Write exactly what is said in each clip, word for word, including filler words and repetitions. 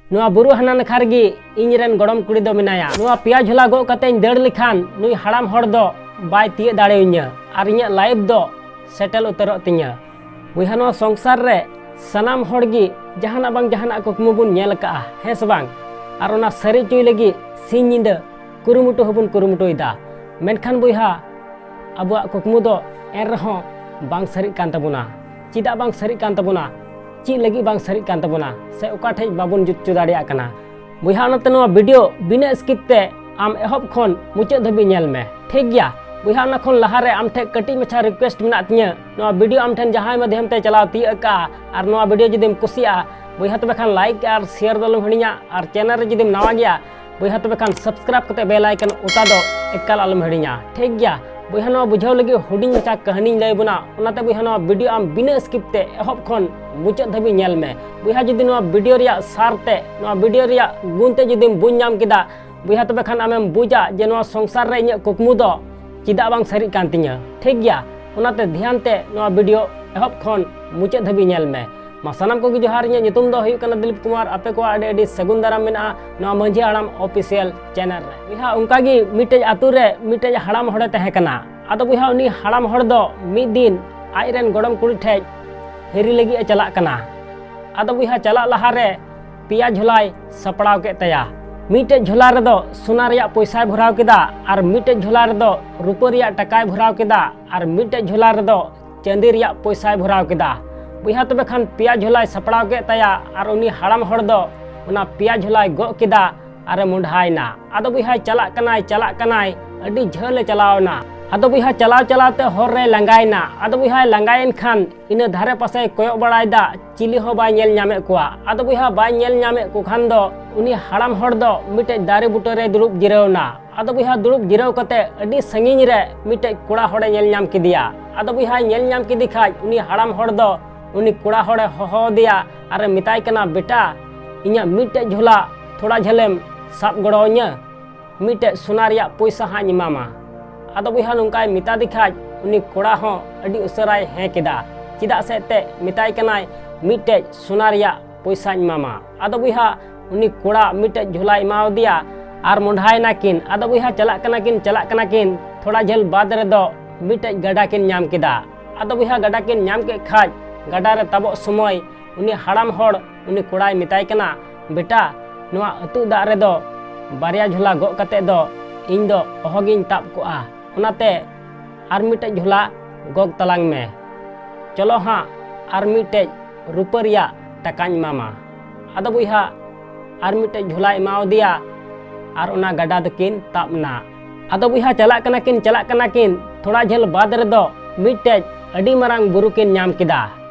ᱱᱚᱣᱟ ᱵᱩᱨᱩ ᱦᱟᱱᱟ ᱱᱟᱠᱷᱟ ᱨᱮᱜᱮ ᱤᱧ ᱨᱮᱱ ᱜᱚᱲᱚᱢ ᱠᱩᱲᱤ ᱫᱚ ᱢᱮᱱᱟᱭᱟ᱾ ᱱᱚᱣᱟ ᱯᱮᱭᱟ ᱡᱷᱚᱞᱟ ᱜᱚᱜ ᱠᱟᱛᱮᱧ ᱫᱟᱹᱲ ᱞᱮᱠᱷᱟᱱ ᱱᱩᱭ ᱦᱟᱲᱟᱢ ᱦᱚᱲ ᱫᱚ ᱵᱟᱭ ᱛᱤᱭᱟᱹᱜ ᱫᱟᱲᱮᱭᱟᱹᱧᱟ ᱟᱨ ᱤᱧᱟᱹᱜ ᱞᱟᱭᱤᱯᱷ ᱫᱚ ᱥᱮᱴᱮᱞ ᱩᱛᱟᱹᱨᱚᱜ ᱛᱤᱧᱟᱹ᱾ ᱵᱚᱭᱦᱟ, ᱱᱚᱣᱟ ᱥᱚᱝᱥᱟᱨ ᱨᱮ ᱥᱟᱱᱟᱢ ᱦᱚᱲ ᱜᱮ ᱡᱟᱦᱟᱱᱟᱜ ᱵᱟᱝ ᱡᱟᱦᱟᱱᱟᱜ ᱠᱩᱠᱢᱩ ᱵᱚᱱ ᱧᱮᱞ ᱟᱠᱟᱜᱼᱟ, ᱦᱮᱸ ᱥᱮ ᱵᱟᱝ? ᱟᱨ ᱚᱱᱟ ᱥᱟᱹᱨᱤ ᱦᱚᱪᱚᱭ ᱞᱟᱹᱜᱤᱫ ᱥᱤᱧ ᱧᱤᱫᱟᱹ ᱠᱩᱨᱩᱢᱩᱴᱩ ᱦᱚᱸᱵᱚᱱ ᱠᱩᱨᱩᱢᱩᱴᱩᱭᱮᱫᱟ, ᱢᱮᱱᱠᱷᱟᱱ ᱵᱚᱭᱦᱟ, ᱟᱵᱚᱣᱟᱜ ᱠᱩᱠᱢᱩ ᱫᱚ ᱮᱱ ᱨᱮᱦᱚᱸ ᱵᱟᱝ ᱥᱟᱹᱨᱤᱜ ᱠᱟᱱ ᱛᱟᱵᱚᱱᱟ᱾ ᱪᱮᱫᱟᱜ ᱵᱟᱝ ᱥᱟᱹᱨᱤᱜ ᱠᱟᱱ ᱛᱟᱵᱚᱱᱟ? ᱪᱮᱫ ᱞᱟᱹᱜᱤᱫ ᱵᱟᱝ ᱥᱟᱹᱨᱤᱜ ᱠᱟᱱ ᱛᱟᱵᱚᱱᱟ? ᱥᱮ ᱚᱠᱟ ᱴᱷᱮᱡ ᱵᱟᱵᱚᱱ ᱡᱩᱛ ᱦᱚᱪᱚ ᱫᱟᱲᱮᱭᱟᱜ ᱠᱟᱱᱟ? ᱵᱚᱭᱦᱟ, ᱚᱱᱟᱛᱮ ᱱᱚᱣᱟ ᱵᱷᱤᱰᱤᱭᱳ ᱵᱤᱱᱟᱹ ᱥᱠᱤᱯ ᱛᱮ ᱟᱢ ᱮᱦᱚᱵ ᱠᱷᱚᱱ ᱢᱩᱪᱟᱹᱫ ᱫᱷᱟᱹᱵᱤᱡ ᱧᱮᱞ ᱢᱮ, ᱴᱷᱤᱠ ᱜᱮᱭᱟ? ᱵᱚᱭᱦᱟ, ᱚᱱᱟ ᱠᱷᱚᱱ ᱞᱟᱦᱟᱨᱮ ᱟᱢ ᱴᱷᱮᱡ ᱠᱟᱹᱴᱤᱡ ᱢᱟᱪᱷᱟ ᱨᱤᱠᱩᱭᱮᱥᱴ ᱢᱮᱱᱟᱜ ᱛᱤᱧᱟᱹ, ᱱᱚᱣᱟ ᱵᱷᱤᱰᱤᱭᱳ ᱟᱢ ᱴᱷᱮᱱ ᱡᱟᱦᱟᱸᱭ ᱢᱟᱫᱽᱫᱷᱚᱢ ᱛᱮ ᱪᱟᱞᱟᱣ ᱛᱤᱭᱟᱹᱜ ᱟᱠᱟᱜᱼᱟ ᱟᱨ ᱱᱚᱣᱟ ᱵᱷᱤᱰᱤᱭᱳ ᱡᱩᱫᱤᱢ ᱠᱩᱥᱤᱭᱟᱜᱼᱟ, ᱵᱚᱭᱦᱟ, ᱛᱚᱵᱮ ᱠᱷᱟᱱ ᱞᱟᱭᱤᱠ ᱟᱨ ᱥᱮᱭᱟᱨ ᱫᱚ ᱟᱞᱚᱢ ᱦᱤᱲᱤᱧᱟ᱾ ᱟᱨ ᱪᱮᱱᱮᱞ ᱨᱮ ᱡᱩᱫᱤᱢ ᱱᱟᱣᱟ ᱜᱮᱭᱟ, ᱵᱚᱭᱦᱟ, ᱛᱚᱵᱮ ᱠᱷᱟᱱ ᱥᱟᱵᱥᱠᱨᱟᱭᱤᱵ ᱠᱟᱛᱮ ᱵᱮᱞ ᱟᱭᱠᱚᱱ ᱚᱛᱟ ᱫᱚ ᱮᱠᱟᱞ ᱟᱞᱚᱢ ᱦᱤᱲᱤᱧᱟ, ᱴᱷᱤᱠ ᱜᱮᱭᱟ? ᱵᱚᱭᱦᱟ, ᱱᱚᱣᱟ ᱵᱩᱡᱷᱟᱹᱣ ᱞᱟᱹᱜᱤᱫ ᱦᱩᱰᱤᱧ ᱢᱟᱪᱷᱟ ᱠᱟᱹᱦᱱᱤᱧ ᱞᱟᱹᱭ ᱵᱚᱱᱟ, ᱚᱱᱟᱛᱮ ᱵᱚᱭᱦᱟ, ᱱᱚᱣᱟ ᱵᱷᱤᱰᱤᱭᱳ ᱟᱢ ᱵᱤᱱᱟᱹ ᱥᱠᱤᱯ ᱛᱮ ᱮᱦᱚᱵ ᱠᱷᱚᱱ ᱢᱩᱪᱟᱹᱫ ᱫᱷᱟᱹᱵᱤᱡ ᱧᱮᱞ ᱢᱮ᱾ ᱵᱚᱭᱦᱟ, ᱡᱩᱫᱤ ᱱᱚᱣᱟ ᱵᱷᱤᱰᱤᱭᱳ ᱨᱮᱭᱟᱜ ᱥᱟᱨ ᱛᱮ, ᱱᱚᱣᱟ ᱵᱷᱤᱰᱤᱭᱳ ᱨᱮᱭᱟᱜ ᱜᱩᱱ ᱛᱮ ᱡᱩᱫᱤᱢ ᱵᱩᱡᱽ ᱧᱟᱢ ᱠᱮᱫᱟ, ᱵᱚᱭᱦᱟ, ᱛᱚᱵᱮ ᱠᱷᱟᱱ ᱟᱢᱮᱢ ᱵᱩᱡᱟ ᱡᱮ ᱱᱚᱣᱟ ᱥᱚᱝᱥᱟᱨ ᱨᱮ ᱤᱧᱟᱹᱜ ᱠᱩᱠᱢᱩ ᱫᱚ ᱪᱮᱫᱟᱜ ᱵᱟᱝ ᱥᱟᱹᱨᱤᱜ ᱠᱟᱱ ᱛᱤᱧᱟᱹ, ᱴᱷᱤᱠ ᱜᱮᱭᱟ? ᱚᱱᱟᱛᱮ ᱫᱷᱮᱭᱟᱱ ᱛᱮ ᱱᱚᱣᱟ ᱵᱷᱤᱰᱤᱭᱳ ᱮᱦᱚᱵ ᱠᱷᱚᱱ ᱢᱩᱪᱟᱹᱫ ᱫᱷᱟᱹᱵᱤᱡ ᱧᱮᱞ ᱢᱮ᱾ ᱢᱟ ᱥᱟᱱᱟᱢ ᱠᱚᱜᱮ ᱡᱚᱦᱟᱨ, ᱤᱧᱟᱹᱜ ᱧᱩᱛᱩᱢ ᱫᱚ ᱦᱩᱭᱩᱜ ᱠᱟᱱᱟ ᱫᱤᱞᱤᱯ ᱠᱩᱢᱟᱨ᱾ ᱟᱯᱮ ᱠᱚᱣᱟᱜ ᱟᱹᱰᱤ ᱟᱹᱰᱤ ᱥᱟᱹᱜᱩᱱ ᱫᱟᱨᱟᱢ ᱢᱮᱱᱟᱜᱼᱟ ᱱᱚᱣᱟ ᱢᱟᱹᱡᱷᱤ ᱦᱟᱲᱟᱢ ᱚᱯᱷᱤᱥᱤᱭᱟᱞ ᱪᱮᱱᱮᱞ ᱨᱮ᱾ ᱵᱚᱭᱦᱟ, ᱚᱱᱠᱟ ᱜᱮ ᱢᱤᱫᱴᱮᱡ ᱟᱛᱳ ᱨᱮ ᱢᱤᱫᱴᱮᱡ ᱦᱟᱲᱟᱢ ᱦᱚᱲᱮ ᱛᱟᱦᱮᱸ ᱠᱟᱱᱟ᱾ ᱟᱫᱚ ᱵᱚᱭᱦᱟ, ᱩᱱᱤ ᱦᱟᱲᱟᱢ ᱦᱚᱲ ᱫᱚ ᱢᱤᱫ ᱫᱤᱱ ᱟᱡ ᱨᱮᱱ ᱜᱚᱲᱚᱢ ᱠᱩᱲᱤ ᱴᱷᱮᱡ ᱦᱤᱨᱤ ᱞᱟᱹᱜᱤᱫ ᱮ ᱪᱟᱞᱟᱜ ᱠᱟᱱᱟ᱾ ᱟᱫᱚ ᱵᱚᱭᱦᱟ, ᱪᱟᱞᱟᱜ ᱞᱟᱦᱟᱨᱮ ᱯᱮᱭᱟ ᱡᱷᱚᱞᱟᱭ ᱥᱟᱯᱲᱟᱣ ᱠᱮᱫ ᱛᱟᱭᱟ᱾ ᱢᱤᱫᱴᱮᱡ ᱡᱷᱚᱞᱟ ᱨᱮᱫᱚ ᱥᱚᱱᱟ ᱨᱮᱭᱟᱜ ᱯᱚᱭᱥᱟᱭ ᱵᱷᱚᱨᱟᱣ ᱠᱮᱫᱟ ᱟᱨ ᱢᱤᱫᱴᱮᱡ ᱡᱷᱚᱞᱟ ᱨᱮᱫᱚ ᱨᱩᱯᱟᱹ ᱨᱮᱭᱟᱜ ᱴᱟᱠᱟᱭ ᱵᱷᱚᱨᱟᱣ ᱠᱮᱫᱟ ᱟᱨ ᱢᱤᱫᱴᱮᱡ ᱡᱷᱚᱞᱟ ᱨᱮᱫᱚ ᱪᱟᱸᱫᱤ ᱨᱮᱭᱟᱜ ᱯᱚᱭᱥᱟᱭ ᱵᱷᱚᱨᱟᱣ ᱠᱮᱫᱟ᱾ ᱵᱚᱭᱦᱟ, ᱛᱚᱵᱮ ᱠᱷᱟᱱ ᱯᱮᱭᱟ ᱡᱷᱚᱞᱟᱭ ᱥᱟᱯᱲᱟᱣ ᱠᱮᱫ ᱛᱟᱭᱟ ᱟᱨ ᱩᱱᱤ ᱦᱟᱲᱟᱢ ᱦᱚᱲ ᱫᱚ ᱚᱱᱟ ᱯᱮᱭᱟ ᱡᱷᱚᱞᱟᱭ ᱜᱚᱜ ᱠᱮᱫᱟ ᱟᱨᱮ ᱢᱚᱸᱰᱦᱟᱭᱮᱱᱟ᱾ ᱟᱫᱚ ᱵᱚᱭᱦᱟ, ᱪᱟᱞᱟᱜ ᱠᱟᱱᱟᱭ, ᱪᱟᱞᱟᱜ ᱠᱟᱱᱟᱭ, ᱟᱹᱰᱤ ᱡᱷᱟᱹᱞ ᱮ ᱪᱟᱞᱟᱣ ᱮᱱᱟ᱾ ᱟᱫᱚ ᱵᱚᱭᱦᱟ, ᱪᱟᱞᱟᱣ ᱪᱟᱞᱟᱣ ᱛᱮ ᱦᱚᱨ ᱨᱮᱭ ᱞᱟᱸᱜᱟᱭᱮᱱᱟ᱾ ᱟᱫᱚ ᱵᱚᱭᱦᱟᱭ ᱞᱟᱸᱜᱟᱭᱮᱱ ᱠᱷᱟᱱ ᱤᱱᱟᱹ ᱫᱷᱟᱨᱮ ᱯᱟᱥᱮᱭ ᱠᱚᱭᱚᱜ ᱵᱟᱲᱟᱭᱮᱫᱟ, ᱪᱤᱞᱤ ᱦᱚᱸ ᱵᱟᱭ ᱧᱮᱞ ᱧᱟᱢᱮᱫ ᱠᱚᱣᱟ᱾ ᱟᱫᱚ ᱵᱚᱭᱦᱟ, ᱵᱟᱭ ᱧᱮᱞ ᱧᱟᱢᱮᱫ ᱠᱚ ᱠᱷᱟᱱ ᱫᱚ ᱩᱱᱤ ᱦᱟᱲᱟᱢ ᱦᱚᱲ ᱫᱚ ᱢᱤᱫᱴᱮᱡ ᱫᱟᱨᱮ ᱵᱩᱴᱟᱹ ᱨᱮᱭ ᱫᱩᱲᱩᱵ ᱡᱤᱨᱟᱹᱣ ᱮᱱᱟ᱾ ᱟᱫᱚ ᱵᱚᱭᱦᱟ, ᱫᱩᱲᱩᱵ ᱡᱤᱨᱟᱹᱣ ᱠᱟᱛᱮ ᱟᱹᱰᱤ ᱥᱟᱺᱜᱤᱧ ᱨᱮ ᱢᱤᱫᱴᱮᱡ ᱠᱚᱲᱟ ᱦᱚᱲᱮ ᱧᱮᱞ ᱧᱟᱢ ᱠᱮᱫᱮᱭᱟ᱾ ᱟᱫᱚ ᱵᱚᱭᱦᱟᱭ ᱧᱮᱞ ᱧᱟᱢ ᱠᱮᱫᱮ ᱠᱷᱟᱡ ᱩᱱᱤ ᱦᱟᱲᱟᱢ ᱦᱚᱲ ᱫᱚ ᱩᱱᱤ ᱠᱚᱲᱟ ᱦᱚᱲᱮ ᱦᱚᱦᱚ ᱟᱫᱮᱭᱟ ᱟᱨᱮ ᱢᱮᱛᱟᱭ ᱠᱟᱱᱟ, ᱵᱮᱴᱟ, ᱤᱧᱟᱹᱜ ᱢᱤᱫᱴᱮᱡ ᱡᱷᱚᱞᱟ ᱛᱷᱚᱲᱟ ᱡᱷᱟᱹᱞᱮᱢ ᱥᱟᱵ ᱜᱚᱲᱚ ᱟᱹᱧᱟ, ᱢᱤᱫᱴᱮᱡ ᱥᱚᱱᱟ ᱨᱮᱭᱟᱜ ᱯᱚᱭᱥᱟ ᱦᱟᱸᱜ ᱤᱧ ᱮᱢᱟᱢᱟ᱾ ᱟᱫᱚ ᱵᱚᱭᱦᱟ, ᱱᱚᱝᱠᱟᱭ ᱢᱮᱛᱟ ᱫᱮ ᱠᱷᱟᱡ ᱩᱱᱤ ᱠᱚᱲᱟ ᱦᱚᱸ ᱟᱹᱰᱤ ᱩᱥᱟᱹᱨᱟᱭ ᱦᱮᱸ ᱠᱮᱫᱟ, ᱪᱮᱫᱟᱜ ᱥᱮ ᱮᱱᱛᱮᱫ ᱢᱮᱛᱟᱭ ᱠᱟᱱᱟᱭ ᱢᱤᱫᱴᱮᱡ ᱥᱚᱱᱟ ᱨᱮᱭᱟᱜ ᱯᱚᱭᱥᱟᱧ ᱮᱢᱟᱢᱟ᱾ ᱟᱫᱚ ᱵᱚᱭᱦᱟ, ᱩᱱᱤ ᱠᱚᱲᱟ ᱢᱤᱫᱴᱮᱡ ᱡᱷᱚᱞᱟᱭ ᱮᱢᱟᱣᱟᱫᱮᱭᱟ ᱟᱨ ᱢᱚᱸᱰᱷᱟᱭᱮᱱᱟ ᱠᱤᱱ᱾ ᱟᱫᱚ ᱵᱚᱭᱦᱟ, ᱪᱟᱞᱟᱜ ᱠᱟᱱᱟ ᱠᱤᱱ, ᱪᱟᱞᱟᱜ ᱠᱟᱱᱟ ᱠᱤᱱ, ᱛᱷᱚᱲᱟ ᱡᱷᱟᱹᱞ ᱵᱟᱫ ᱨᱮᱫᱚ ᱢᱤᱫᱴᱮᱡ ᱜᱟᱰᱟ ᱠᱤᱱ ᱧᱟᱢ ᱠᱮᱫᱟ᱾ ᱟᱫᱚ ᱵᱚᱭᱦᱟ, ᱜᱟᱰᱟ ᱠᱤᱱ ᱧᱟᱢ ᱠᱮᱫ ᱠᱷᱟᱡ, ᱜᱟᱰᱟ ᱨᱮ ᱛᱟᱵᱚᱜ ᱥᱚᱢᱚᱭ ᱩᱱᱤ ᱦᱟᱲᱟᱢ ᱦᱚᱲ ᱩᱱᱤ ᱠᱚᱲᱟᱭ ᱢᱮᱛᱟᱭ ᱠᱟᱱᱟ, "ᱵᱮᱴᱟ, ᱱᱚᱣᱟ ᱟᱹᱛᱩᱜ ᱫᱟᱜ ᱨᱮᱫᱚ ᱵᱟᱨᱭᱟ ᱡᱷᱚᱞᱟ ᱜᱚᱜ ᱠᱟᱛᱮ ᱫᱚ ᱤᱧ ᱫᱚ ᱚᱦᱚᱜᱤᱧ ᱛᱟᱵ ᱠᱚᱜᱼᱟ, ᱚᱱᱟᱛᱮ ᱟᱨ ᱢᱤᱫᱴᱮᱡ ᱡᱷᱚᱞᱟ ᱜᱚᱜ ᱛᱟᱞᱟᱝ ᱢᱮ᱾ ᱪᱚᱞᱚ ᱦᱟᱸᱜ, ᱟᱨ ᱢᱤᱫᱴᱮᱡ ᱨᱩᱯᱟᱹ ᱨᱮᱭᱟᱜ ᱴᱟᱠᱟᱧ ᱮᱢᱟᱢᱟ᱾" ᱟᱫᱚ ᱵᱚᱭᱦᱟ, ᱟᱨ ᱢᱤᱫᱴᱮᱡ ᱡᱷᱚᱞᱟᱭ ᱮᱢᱟᱣᱟᱫᱮᱭᱟ ᱟᱨ ᱚᱱᱟ ᱜᱟᱰᱟ ᱫᱚᱠᱤᱱ ᱛᱟᱵ ᱮᱱᱟ᱾ ᱟᱫᱚ ᱵᱚᱭᱦᱟ, ᱪᱟᱞᱟᱜ ᱠᱟᱱᱟ ᱠᱤᱱ, ᱪᱟᱞᱟᱜ ᱠᱟᱱᱟ ᱠᱤᱱ, ᱛᱷᱚᱲᱟ ᱡᱷᱟᱹᱞ ᱵᱟᱫ ᱨᱮᱫᱚ ᱢᱤᱫᱴᱮᱡ ᱟᱹᱰᱤ ᱢᱟᱨᱟᱝ ᱵᱩᱨᱩ ᱠᱤᱱ ᱧᱟᱢ ᱠᱮᱫᱟ᱾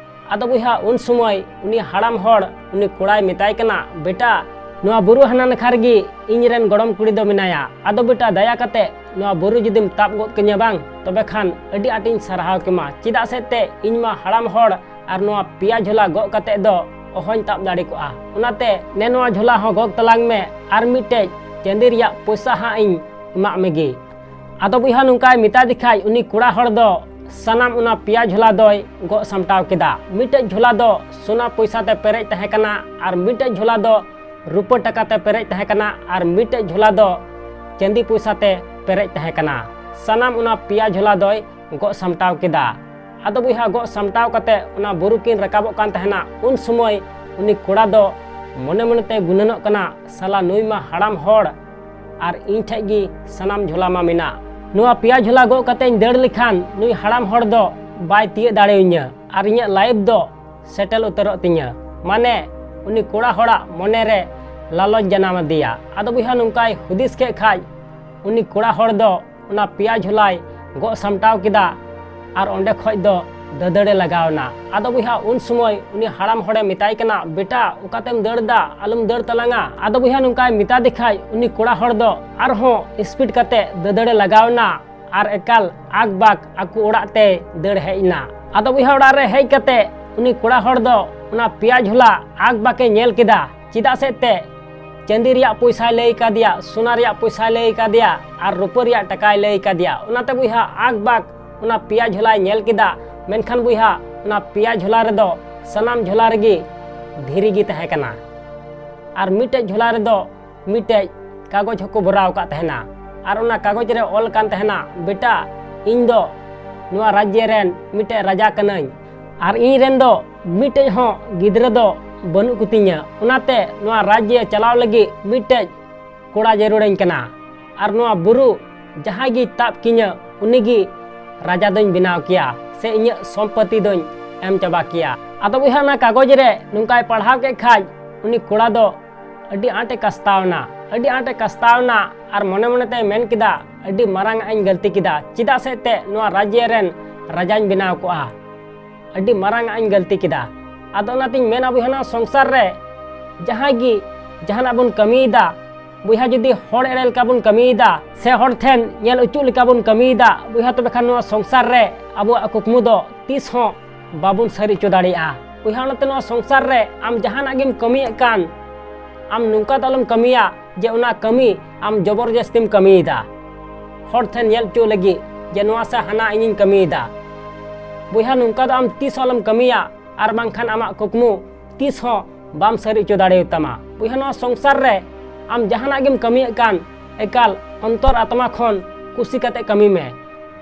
ᱟᱫᱚ ᱵᱚᱭᱦᱟ, ᱩᱱ ᱥᱚᱢᱚᱭ ᱩᱱᱤ ᱦᱟᱲᱟᱢ ᱦᱚᱲ ᱩᱱᱤ ᱠᱚᱲᱟᱭ ᱢᱮᱛᱟᱭ ᱠᱟᱱᱟ, "ᱵᱮᱴᱟ, ᱱᱚᱣᱟ ᱵᱩᱨᱩ ᱦᱟᱱᱟ ᱱᱟᱠᱷᱟ ᱨᱮᱜᱮ ᱤᱧ ᱨᱮᱱ ᱜᱚᱲᱚᱢ ᱠᱩᱲᱤ ᱫᱚ ᱢᱮᱱᱟᱭᱟ᱾ ᱟᱫᱚ ᱵᱮᱴᱟ, ᱫᱟᱭᱟ ᱠᱟᱛᱮ ᱱᱚᱣᱟ ᱵᱩᱨᱩ ᱡᱩᱫᱤᱢ ᱛᱟᱵ ᱜᱚᱫ ᱠᱟᱹᱧᱟ ᱵᱟᱝ, ᱛᱚᱵᱮ ᱠᱷᱟᱱ ᱟᱹᱰᱤ ᱟᱸᱴᱤᱧ ᱥᱟᱨᱦᱟᱣ ᱠᱮᱢᱟ᱾ ᱪᱮᱫᱟᱜ ᱥᱮ ᱛᱮ ᱤᱧ ᱢᱟ ᱦᱟᱲᱟᱢ ᱦᱚᱲ ᱟᱨ ᱱᱚᱣᱟ ᱯᱮᱭᱟ ᱡᱷᱚᱞᱟ ᱜᱚᱜ ᱠᱟᱛᱮ ᱫᱚ ᱚᱦᱚᱧ ᱛᱟᱵ ᱫᱟᱲᱮ ᱠᱚᱜᱼᱟ᱾ ᱚᱱᱟᱛᱮ ᱱᱮ ᱱᱚᱣᱟ ᱡᱷᱚᱞᱟ ᱦᱚᱸ ᱜᱚᱜ ᱛᱟᱞᱟᱝ ᱢᱮ ᱟᱨ ᱢᱤᱫᱴᱮᱡ ᱪᱟᱸᱫᱤ ᱨᱮᱭᱟᱜ ᱯᱚᱭᱥᱟ ᱦᱟᱸᱜ ᱤᱧ ᱮᱢᱟᱜ ᱢᱮᱜᱮ᱾" ᱟᱫᱚ ᱵᱚᱭᱦᱟ, ᱱᱚᱝᱠᱟᱭ ᱢᱮᱛᱟ ᱫᱮ ᱠᱷᱟᱡ, ᱩᱱᱤ ᱠᱚᱲᱟ ᱦᱚᱲ ᱫᱚ ᱥᱟᱱᱟᱢ ᱚᱱᱟ ᱯᱮᱭᱟ ᱡᱷᱚᱞᱟ ᱫᱚᱭ ᱜᱚᱜ ᱥᱟᱢᱴᱟᱣ ᱠᱮᱫᱟ᱾ ᱢᱤᱫᱴᱮᱡ ᱡᱷᱚᱞᱟ ᱫᱚ ᱥᱚᱱᱟ ᱯᱚᱭᱥᱟ ᱛᱮ ᱯᱮᱨᱮᱡ ᱛᱟᱦᱮᱸ ᱠᱟᱱᱟ ᱟᱨ ᱢᱤᱫᱴᱮᱡ ᱡᱷᱚᱞᱟ ᱫᱚ ᱨᱩᱯᱟᱹ ᱴᱟᱠᱟ ᱛᱮ ᱯᱮᱨᱮᱡ ᱛᱟᱦᱮᱸ ᱠᱟᱱᱟ ᱟᱨ ᱢᱤᱫᱴᱮᱡ ᱡᱷᱚᱞᱟ ᱫᱚ ᱪᱟᱸᱫᱤ ᱯᱚᱭᱥᱟ ᱛᱮ ᱯᱮᱨᱮᱡ ᱛᱟᱦᱮᱸ ᱠᱟᱱᱟ᱾ ᱥᱟᱱᱟᱢ ᱚᱱᱟ ᱯᱮᱭᱟ ᱡᱷᱚᱞᱟ ᱫᱚᱭ ᱜᱚᱜ ᱥᱟᱢᱴᱟᱣ ᱠᱮᱫᱟ᱾ ᱟᱫᱚ ᱵᱚᱭᱦᱟ, ᱜᱚᱜ ᱥᱟᱢᱴᱟᱣ ᱠᱟᱛᱮ ᱚᱱᱟ ᱵᱩᱨᱩ ᱠᱤᱱ ᱨᱟᱠᱟᱵᱚᱜ ᱠᱟᱱ ᱛᱟᱦᱮᱱᱟ᱾ ᱩᱱ ᱥᱚᱢᱚᱭ ᱩᱱᱤ ᱠᱚᱲᱟ ᱫᱚ ᱢᱚᱱᱮ ᱢᱚᱱᱮ ᱛᱮ ᱜᱩᱱᱟᱹᱱᱚᱜ ᱠᱟᱱᱟ, "ᱥᱟᱞᱟ, ᱱᱩᱭ ᱢᱟ ᱦᱟᱲᱟᱢ ᱦᱚᱲ ᱟᱨ ᱤᱧ ᱴᱷᱮᱡ ᱜᱮ ᱥᱟᱱᱟᱢ ᱡᱷᱚᱞᱟ ᱢᱟ ᱢᱮᱱᱟᱜ᱾ ᱱᱚᱣᱟ ᱯᱮᱭᱟ ᱡᱷᱚᱞᱟ ᱜᱚᱜ ᱠᱟᱛᱮᱧ ᱫᱟᱹᱲ ᱞᱮᱠᱷᱟᱱ ᱱᱩᱭ ᱦᱟᱲᱟᱢ ᱦᱚᱲ ᱫᱚ ᱵᱟᱭ ᱛᱤᱭᱟᱹᱜ ᱫᱟᱲᱮᱭᱟᱹᱧᱟᱹ ᱟᱨ ᱤᱧᱟᱹᱜ ᱞᱟᱭᱤᱯᱷ ᱫᱚ ᱥᱮᱴᱮᱞ ᱩᱛᱟᱹᱨᱚᱜ ᱛᱤᱧᱟᱹ᱾" ᱢᱟᱱᱮ, ᱩᱱᱤ ᱠᱚᱲᱟ ᱦᱚᱲᱟᱜ ᱢᱚᱱᱮ ᱨᱮ ᱞᱟᱞᱚᱪ ᱡᱟᱱᱟᱢ ᱟᱫᱮᱭᱟ᱾ ᱟᱫᱚ ᱵᱚᱭᱦᱟ, ᱱᱚᱝᱠᱟᱭ ᱦᱩᱫᱤᱥ ᱠᱮᱫ ᱠᱷᱟᱡ, ᱩᱱᱤ ᱠᱚᱲᱟ ᱦᱚᱲ ᱫᱚ ᱚᱱᱟ ᱯᱮᱭᱟ ᱡᱷᱚᱞᱟᱭ ᱜᱚᱜ ᱥᱟᱢᱴᱟᱣ ᱠᱮᱫᱟ ᱟᱨ ᱚᱸᱰᱮ ᱠᱷᱚᱡ ᱫᱚ ᱫᱟᱹᱫᱟᱹᱲᱮ ᱞᱟᱜᱟᱣ ᱮᱱᱟ᱾ ᱟᱫᱚ ᱵᱚᱭᱦᱟ, ᱩᱱ ᱥᱚᱢᱚᱭ ᱩᱱᱤ ᱦᱟᱲᱟᱢ ᱦᱚᱲᱮ ᱢᱮᱛᱟᱭ ᱠᱟᱱᱟ, "ᱵᱮᱴᱟ, ᱚᱠᱟᱛᱮᱢ ᱫᱟᱹᱲ ᱫᱟ? ᱟᱞᱚᱢ ᱫᱟᱹᱲ ᱛᱟᱞᱟᱝᱟ᱾" ᱟᱫᱚ ᱵᱚᱭᱦᱟ, ᱱᱚᱝᱠᱟᱭ ᱢᱮᱛᱟ ᱫᱮ ᱠᱷᱟᱡ, ᱩᱱᱤ ᱠᱚᱲᱟ ᱦᱚᱲ ᱫᱚ ᱟᱨᱦᱚᱸ ᱥᱯᱤᱰ ᱠᱟᱛᱮ ᱫᱟᱹᱫᱟᱹᱲᱮ ᱞᱟᱜᱟᱣ ᱮᱱᱟ ᱟᱨ ᱮᱠᱟᱞ ᱟᱠᱵᱟᱠ ᱟᱠᱚ ᱚᱲᱟᱜ ᱛᱮᱭ ᱫᱟᱹᱲ ᱦᱮᱡ ᱮᱱᱟ᱾ ᱟᱫᱚ ᱵᱚᱭᱦᱟ, ᱚᱲᱟᱜ ᱨᱮ ᱦᱮᱡ ᱠᱟᱛᱮ ᱩᱱᱤ ᱠᱚᱲᱟ ᱦᱚᱲ ᱫᱚ ᱚᱱᱟ ᱯᱮᱭᱟ ᱡᱷᱚᱞᱟ ᱟᱠᱵᱟᱠᱮ ᱧᱮᱞ ᱠᱮᱫᱟ᱾ ᱪᱮᱫᱟᱜ ᱥᱮ ᱛᱮ ᱪᱟᱸᱫᱤ ᱨᱮᱭᱟᱜ ᱯᱚᱭᱥᱟᱭ ᱞᱟᱹᱭ ᱠᱟᱫᱮᱭᱟ, ᱥᱚᱱᱟ ᱨᱮᱭᱟᱜ ᱯᱚᱭᱥᱟᱭ ᱞᱟᱹᱭ ᱠᱟᱫᱮᱭᱟ ᱟᱨ ᱨᱩᱯᱟᱹ ᱨᱮᱭᱟᱜ ᱴᱟᱠᱟᱭ ᱞᱟᱹᱭ ᱠᱟᱫᱮᱭᱟ᱾ ᱚᱱᱟᱛᱮ ᱵᱚᱭᱦᱟ, ᱟᱠᱵᱟᱠ ᱚᱱᱟ ᱯᱮᱭᱟ ᱡᱷᱚᱞᱟᱭ ᱧᱮᱞ ᱠᱮᱫᱟ᱾ ᱢᱮᱱᱠᱷᱟᱱ ᱵᱚᱭᱦᱟ, ᱚᱱᱟ ᱯᱮᱭᱟ ᱡᱷᱚᱞᱟ ᱨᱮᱫᱚ ᱥᱟᱱᱟᱢ ᱡᱷᱚᱞᱟ ᱨᱮᱜᱮ ᱫᱷᱤᱨᱤ ᱜᱮ ᱛᱟᱦᱮᱸ ᱠᱟᱱᱟ᱾ ᱟᱨ ᱢᱤᱫᱴᱮᱡ ᱡᱷᱚᱞᱟ ᱨᱮᱫᱚ ᱢᱤᱫᱴᱮᱡ ᱠᱟᱜᱚᱡᱽ ᱦᱚᱸᱠᱚ ᱵᱷᱚᱨᱟᱣ ᱟᱠᱟᱫ ᱛᱟᱦᱮᱱᱟ᱾ ᱟᱨ ᱚᱱᱟ ᱠᱟᱜᱚᱡᱽ ᱨᱮ ᱚᱞ ᱠᱟᱱ ᱛᱟᱦᱮᱱᱟ, ᱵᱮᱴᱟ, ᱤᱧ ᱫᱚ ᱱᱚᱣᱟ ᱨᱟᱡᱽᱭᱚ ᱨᱮᱱ ᱢᱤᱫᱴᱮᱡ ᱨᱟᱡᱟ ᱠᱟᱹᱱᱟᱹᱧ, ᱟᱨ ᱤᱧ ᱨᱮᱱ ᱫᱚ ᱢᱤᱫᱴᱮᱡ ᱦᱚᱸ ᱜᱤᱫᱽᱨᱟᱹ ᱫᱚ ᱵᱟᱹᱱᱩᱜ ᱠᱚᱛᱤᱧᱟ᱾ ᱚᱱᱟᱛᱮ ᱱᱚᱣᱟ ᱨᱟᱡᱽᱭᱚ ᱪᱟᱞᱟᱣ ᱞᱟᱹᱜᱤᱫ ᱢᱤᱫᱴᱮᱡ ᱠᱚᱲᱟ ᱡᱟᱹᱨᱩᱲᱟᱹᱧ ᱠᱟᱱᱟ᱾ ᱟᱨ ᱱᱚᱣᱟ ᱵᱩᱨᱩ ᱡᱟᱦᱟᱸᱭ ᱜᱮ ᱛᱟᱵ ᱠᱤᱧᱟ, ᱩᱱᱤ ᱜᱮ ᱨᱟᱡᱟ ᱫᱚᱧ ᱵᱮᱱᱟᱣ ᱠᱮᱭᱟ, ᱥᱮ ᱤᱧᱟᱹᱜ ᱥᱚᱢᱯᱚᱛᱤ ᱫᱚᱧ ᱮᱢ ᱪᱟᱵᱟ ᱠᱮᱭᱟ᱾ ᱟᱫᱚ ᱵᱚᱭᱦᱟ, ᱚᱱᱟ ᱠᱟᱜᱚᱡᱽ ᱨᱮ ᱱᱚᱝᱠᱟᱭ ᱯᱟᱲᱦᱟᱣ ᱠᱮᱫ ᱠᱷᱟᱡ, ᱩᱱᱤ ᱠᱚᱲᱟ ᱫᱚ ᱟᱹᱰᱤ ᱟᱸᱴᱮ ᱠᱟᱥᱛᱟᱣ ᱮᱱᱟ, ᱟᱹᱰᱤ ᱟᱸᱴᱮ ᱠᱟᱥᱛᱟᱣ ᱮᱱᱟ᱾ ᱟᱨ ᱢᱚᱱᱮ ᱢᱚᱱᱮ ᱛᱮᱭ ᱢᱮᱱ ᱠᱮᱫᱟ, ᱟᱹᱰᱤ ᱢᱟᱨᱟᱝ ᱟᱜ ᱤᱧ ᱜᱟᱹᱞᱛᱤ ᱠᱮᱫᱟ, ᱪᱮᱫᱟᱜ ᱥᱮ ᱮᱱᱛᱮᱫ ᱱᱚᱣᱟ ᱨᱟᱡᱽᱭᱚ ᱨᱮᱱ ᱨᱟᱡᱟᱧ ᱵᱮᱱᱟᱣ ᱠᱚᱜᱼᱟ, ᱟᱹᱰᱤ ᱢᱟᱨᱟᱝ ᱟᱜ ᱤᱧ ᱜᱟᱹᱞᱛᱤ ᱠᱮᱫᱟ᱾ ᱟᱫᱚ ᱚᱱᱟᱛᱤᱧ ᱢᱮᱱᱟ ᱵᱚᱭᱦᱟ, ᱱᱚᱣᱟ ᱥᱚᱝᱥᱟᱨ ᱨᱮ ᱡᱟᱦᱟᱸᱭ ᱜᱮ ᱡᱟᱦᱟᱱᱟᱜ ᱵᱚᱱ ᱠᱟᱹᱢᱤᱭᱮᱫᱟ, ᱵᱚᱭᱦᱟ, ᱡᱩᱫᱤ ᱦᱚᱲ ᱮᱲᱮ ᱞᱮᱠᱟ ᱵᱚᱱ ᱠᱟᱹᱢᱤᱭᱮᱫᱟ ᱥᱮ ᱦᱚᱲ ᱴᱷᱮᱱ ᱧᱮᱞ ᱚᱪᱚᱜ ᱞᱮᱠᱟ ᱵᱚᱱ ᱠᱟᱹᱢᱤᱭᱮᱫᱟ, ᱵᱚᱭᱦᱟ, ᱛᱚᱵᱮ ᱠᱷᱟᱱ ᱱᱚᱣᱟ ᱥᱚᱝᱥᱟᱨ ᱨᱮ ᱟᱵᱚᱣᱟᱜ ᱠᱩᱠᱢᱩ ᱫᱚ ᱛᱤᱥ ᱦᱚᱸ ᱵᱟᱵᱚᱱ ᱥᱟᱹᱨᱤ ᱦᱚᱪᱚ ᱫᱟᱲᱮᱭᱟᱜᱼᱟ᱾ ᱵᱚᱭᱦᱟ, ᱚᱱᱟᱛᱮ ᱱᱚᱣᱟ ᱥᱚᱝᱥᱟᱨ ᱨᱮ ᱟᱢ ᱡᱟᱦᱟᱱᱟᱜ ᱜᱮᱢ ᱠᱟᱹᱢᱤᱭᱮᱫ ᱠᱟᱱ, ᱟᱢ ᱱᱚᱝᱠᱟ ᱫᱚ ᱟᱞᱚᱢ ᱠᱟᱹᱢᱤᱭᱟ ᱡᱮ ᱚᱱᱟ ᱠᱟᱹᱢᱤ ᱟᱢ ᱡᱚᱵᱚᱨ ᱡᱟᱹᱥᱛᱤᱢ ᱠᱟᱹᱢᱤᱭᱮᱫᱟ ᱦᱚᱲ ᱴᱷᱮᱱ ᱧᱮᱞ ᱦᱚᱪᱚ ᱞᱟᱹᱜᱤᱫ ᱡᱮ ᱱᱚᱣᱟ ᱥᱮ ᱦᱟᱱᱟ ᱤᱧᱤᱧ ᱠᱟᱹᱢᱤᱭᱮᱫᱟ᱾ ᱵᱚᱭᱦᱟ, ᱱᱚᱝᱠᱟ ᱫᱚ ᱟᱢ ᱛᱤᱥ ᱦᱚᱸ ᱟᱞᱚᱢ ᱠᱟᱹᱢᱤᱭᱟ, ᱟᱨ ᱵᱟᱝᱠᱷᱟᱱ ᱟᱢᱟᱜ ᱠᱩᱠᱢᱩ ᱛᱤᱥ ᱦᱚᱸ ᱵᱟᱢ ᱥᱟᱹᱨᱤ ᱦᱚᱪᱚ ᱫᱟᱲᱮᱭᱟᱛᱟᱢᱟ᱾ ᱵᱚᱭᱦᱟ, ᱱᱚᱣᱟ ᱥᱚᱝᱥᱟᱨ ᱨᱮ ᱟᱢ ᱡᱟᱦᱟᱱᱟᱜ ᱜᱮᱢ ᱠᱟᱹᱢᱤᱭᱮᱫ ᱠᱟᱱ, ᱮᱠᱟᱞ ᱚᱱᱛᱚᱨ ᱟᱛᱢᱟ ᱠᱷᱚᱱ ᱠᱩᱥᱤ ᱠᱟᱛᱮ ᱠᱟᱹᱢᱤ ᱢᱮ,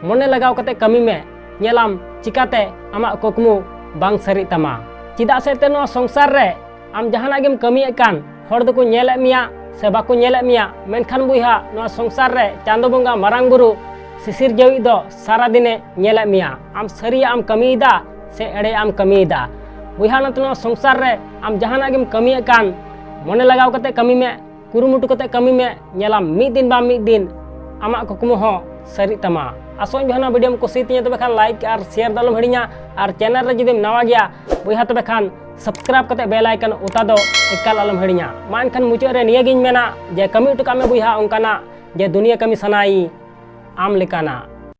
ᱢᱚᱱᱮ ᱞᱟᱜᱟᱣ ᱠᱟᱛᱮ ᱠᱟᱹᱢᱤ ᱢᱮ, ᱧᱮᱞᱟᱢ ᱪᱤᱠᱟᱛᱮ ᱟᱢᱟᱜ ᱠᱩᱠᱢᱩ ᱵᱟᱝ ᱥᱟᱹᱨᱤᱜ ᱛᱟᱢᱟ᱾ ᱪᱮᱫᱟᱜ ᱥᱮ ᱮᱱᱛᱮ ᱱᱚᱣᱟ ᱥᱚᱝᱥᱟᱨ ᱨᱮ ᱟᱢ ᱡᱟᱦᱟᱱᱟᱜ ᱜᱮᱢ ᱠᱟᱹᱢᱤᱭᱮᱫ ᱠᱟᱱ, ᱦᱚᱲ ᱫᱚᱠᱚ ᱧᱮᱞᱮᱫ ᱢᱮᱭᱟ ᱥᱮ ᱵᱟᱠᱚ ᱧᱮᱞᱮᱫ ᱢᱮᱭᱟ, ᱢᱮᱱᱠᱷᱟᱱ ᱵᱚᱭᱦᱟ, ᱱᱚᱣᱟ ᱥᱚᱝᱥᱟᱨ ᱨᱮ ᱪᱟᱸᱫᱚ ᱵᱚᱸᱜᱟ, ᱢᱟᱨᱟᱝ ᱵᱩᱨᱩ, ᱥᱤᱥᱤᱨ ᱡᱟᱹᱣᱤᱡ ᱫᱚ ᱥᱟᱨᱟ ᱫᱤᱱᱮ ᱧᱮᱞᱮᱫ ᱢᱮᱭᱟ᱾ ᱟᱢ ᱥᱟᱹᱨᱤᱭᱟᱜ ᱮᱢ ᱠᱟᱹᱢᱤᱭᱮᱫᱟ ᱥᱮ ᱮᱲᱮᱭᱟᱜ ᱮᱢ ᱠᱟᱹᱢᱤᱭᱮᱫᱟ? ᱵᱚᱭᱦᱟ, ᱚᱱᱟᱛᱮ ᱱᱚᱣᱟ ᱥᱚᱝᱥᱟᱨ ᱨᱮ ᱟᱢ ᱡᱟᱦᱟᱱᱟᱜ ᱜᱮᱢ ᱠᱟᱹᱢᱤᱭᱮᱫ ᱠᱟᱱ, ᱢᱚᱱᱮ ᱞᱟᱜᱟᱣ ᱠᱟᱛᱮ ᱠᱟᱹᱢᱤ ᱢᱮ, ᱠᱩᱨᱩᱢᱩᱴᱩ ᱠᱟᱛᱮ ᱠᱟᱹᱢᱤ ᱢᱮ᱾ ᱧᱮᱞᱟᱢ ᱢᱤᱫ ᱫᱤᱱ ᱵᱟᱝ ᱢᱤᱫ ᱫᱤᱱ ᱟᱢᱟᱜ ᱠᱩᱠᱢᱩ ᱦᱚᱸ ᱥᱟᱹᱨᱤᱜ ᱛᱟᱢᱟ᱾ ᱟᱥᱚᱜ ᱟᱹᱧ ᱵᱚᱭᱦᱟ, ᱱᱚᱣᱟ video ᱮᱢ ᱠᱩᱥᱤᱭᱟᱛᱤᱧᱟ, ᱛᱚᱵᱮ ᱠᱷᱟᱱ like ᱟᱨ share ᱫᱚ ᱟᱞᱚᱢ ᱦᱤᱲᱤᱧᱟ, ᱟᱨ channel ᱨᱮ ᱡᱩᱫᱤᱢ ᱱᱟᱣᱟ ᱜᱮᱭᱟ ᱵᱚᱭᱦᱟ, ᱛᱚᱵᱮ ᱠᱷᱟᱱ subscribe ᱠᱟᱛᱮ bell icon ᱚᱛᱟ ᱫᱚ ᱮᱠᱟᱞ ᱟᱞᱚᱢ ᱦᱤᱲᱤᱧᱟ᱾ ᱢᱟ ᱮᱱᱠᱷᱟᱱ ᱢᱩᱪᱟᱹᱫ ᱨᱮ ᱱᱤᱭᱟᱹᱜᱤᱧ ᱢᱮᱱᱟ ᱡᱮ ᱠᱟᱹᱢᱤ ᱦᱚᱴᱚ ᱠᱟᱜ ᱢᱮ ᱵᱚᱭᱦᱟ ᱚᱱᱠᱟᱱᱟᱜ ᱡᱮ ᱫᱩᱱᱤᱭᱟᱹ ᱠᱟᱹᱢᱤ ᱥᱟᱱᱟᱭ ᱟᱢ ᱞᱮᱠᱟᱱᱟᱜ᱾